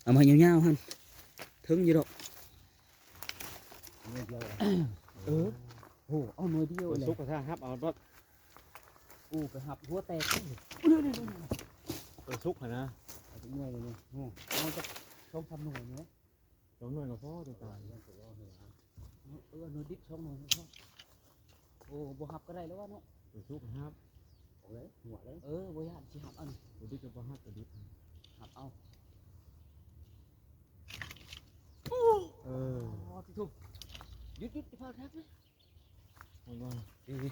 ເອົາມາຍາວໆຫັ້ນ ເຖິງຢູ່ດອກ. ໜ່ວຍດຽວ ເອີ ໂອ້ ເອົາໜ່ວຍດຽວ ໂອ້ຍ ແຫຼະ ສຸກກະຊະ ຮັບເອົາໂລດ. ໂອ້ ໄປຮັບຫົວແຕກ ເອີ ສຸກຫັ້ນນະ ເອົາຈັກໜ່ວຍນີ້ ໂອ້ ເອົາຈັກສອງສາມໜ່ວຍນີ້. ສອງໜ່ວຍກໍພໍຕົວຕາຍ. ເອີ ໜ່ວຍດິບສອງໜ່ວຍກໍພໍ. ໂອ້ ບໍ່ຮັບກໍໄດ້ແລ້ວວະເນາະ. ຕົວສຸກຮັບ. ເອົາເລີຍ ຫົວເລີຍ. ເອີ ບໍ່ຢ້ານ ຊິຮັບເອົາ. ຕົວດິບກໍບໍ່ຮັບ ຕົວດິບຮັບເອົາ. ເອີ ອໍ ຕິໂທ ຢຸດໆ ຢ່າພາວແທັບເລີຍ. ເຫັນບໍ່? ເອີ ໂອ້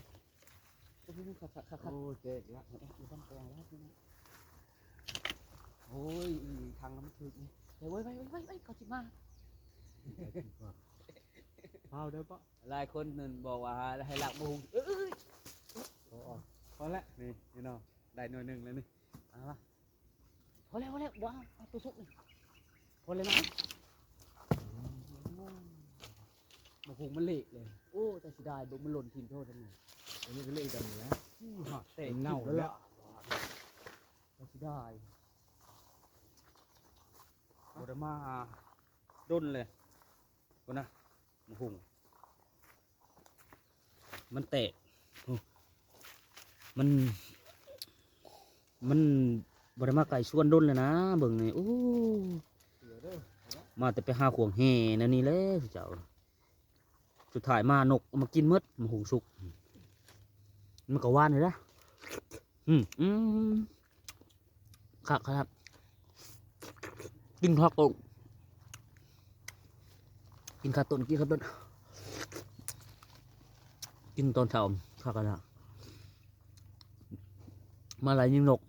ຄັກໆໆໆ ໂອ້ ແຕກລະ. ໂອ້ຍ ທາງລະມັນຖືກນີ້ ໄປໄວໆໆໆ ເຂົາຊິມາ. ພາວເດີປະ. ຫຼາຍຄົນນັ້ນບອກວ່າໃຫ້ລັກໝາກຫຸ່ງ. ເອີຍ ພໍ ພໍລະ ນີ້ພີ່ນ້ອງ ໄດ້ໜ່ວຍໜຶ່ງແລ້ວນີ້. ເອົາລະ ພໍແລ້ວ ພໍແລ້ວ ບໍ່ເອົາ ເອົາຕົວສຸກນີ້ ພໍແລ້ວນະ. ໝາກຫຸ່ງມັນເລະເລີຍ. ໂອ້ ແຕ່ເສຍດາຍ ເບິ່ງມັນຫຼົ່ນຖິ້ມໂທດ. ອັນນີ້ກໍເລະກັນນີ້ນະ. ອື ແຕກ ມັນເນົ່າແລ້ວ ແຕ່ເສຍດາຍ. ບໍ່ໄດ້ມາດົນເລີຍພຸ້ນນະ ໝາກຫຸ່ງ. ມັນແຕກ ໂອ້ ມັນ ມັນບໍ່ໄດ້ມາໄກສວນດົນແລ້ວນະ. ເບິ່ງນີ້ ໂອ້ ມາແຕ່ໄປຫາຂວາງແຮ່ແນວນີ້ແຫຼະເຈົ້າ. ສຸດທ້າຍມານົກເອົາມາກິນໝົດ ໝາກຫຸ່ງສຸກ. ມັນກໍຫວານຢູ່ນະ. ອືມ ອືມ ຄັກຂະໜາດ ກິນຄັກໂຕ ກິນຄາຕົ້ນ ກິນຄາຕົ້ນ ກິນຕອນເຊົ້າ ຄັກຂະໜາດ. ມາໄລ່ຍິງນົກ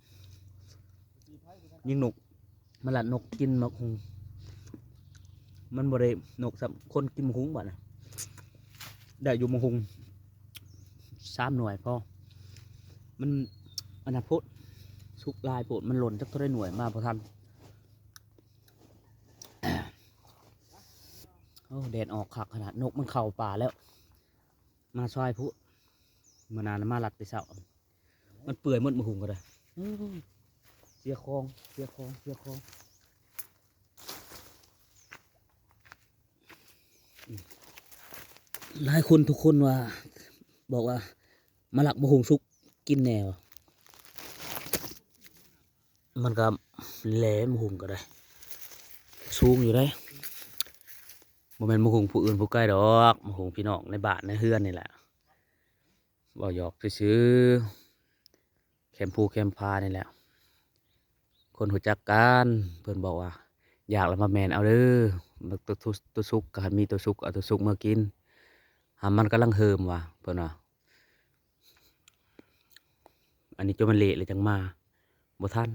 ຍິງນົກ ມາລັດນົກກິນໝາກຫຸ່ງ. ມັນບໍ່ໄດ້ນົກຊ້ຳ ຄົນກິນໝາກຫຸ່ງບາດນະ. ໄດ້ຢູ່ໝາກຫຸ່ງສາມໜ່ວຍພໍ ມັນອັນນັ້ນໂພດ ສຸກຫຼາຍໂພດ ມັນຫຼົ່ນຈັກເທົ່າໃດໜ່ວຍ ມາບໍ່ທັນ. ໂອ້ ແດດອອກຄັກຂະໜາດ ນົກມັນເຂົ້າປ່າແລ້ວ ມາຊອຍພຸ້ນ. ມື້ໜ້ານະມາລັດແຕ່ເຊົ້າ ມັນເປື່ອຍໝົດໝາກຫຸ່ງກໍໄດ້. ເອີ ເສຍຂອງ ເສຍຂອງ ເສຍຂອງ. ຫຼາຍຄົນທຸກຄົນວ່າ ບອກວ່າມາລັກໝາກຫຸ່ງສຸກກິນແດ່ວ່າ. ມັນກໍແຫຼະ ໝາກຫຸ່ງກໍໄດ້ ສູງຢູ່ເດ້. ບໍ່ແມ່ນໝາກຫຸ່ງຜູ້ອື່ນຜູ້ໄກດອກ ໝາກຫຸ່ງພີ່ນ້ອງໃນບ້ານໃນເຮືອນນີ້ແຫຼະ. ເວົ້າຫຍອກຊື່ໆ ແຄມພູແຄມຜານີ້ແຫຼະ ຄົນຮູ້ຈັກກັນ ເພິ່ນບອກວ່າ ຢາກລະມາແມ່ນເອົາເດີ ໂຕສຸກ ໂຕສຸກ ຄັນມີໂຕສຸກ ເອົາໂຕສຸກເມືອກິນ ຫາມັນກຳລັງເຫີມວ່າ ເພິ່ນວ່າ. ອັນນີ້ຈົນມັນເລະແລ້ວຈັ່ງມາ ບໍ່ທັນ.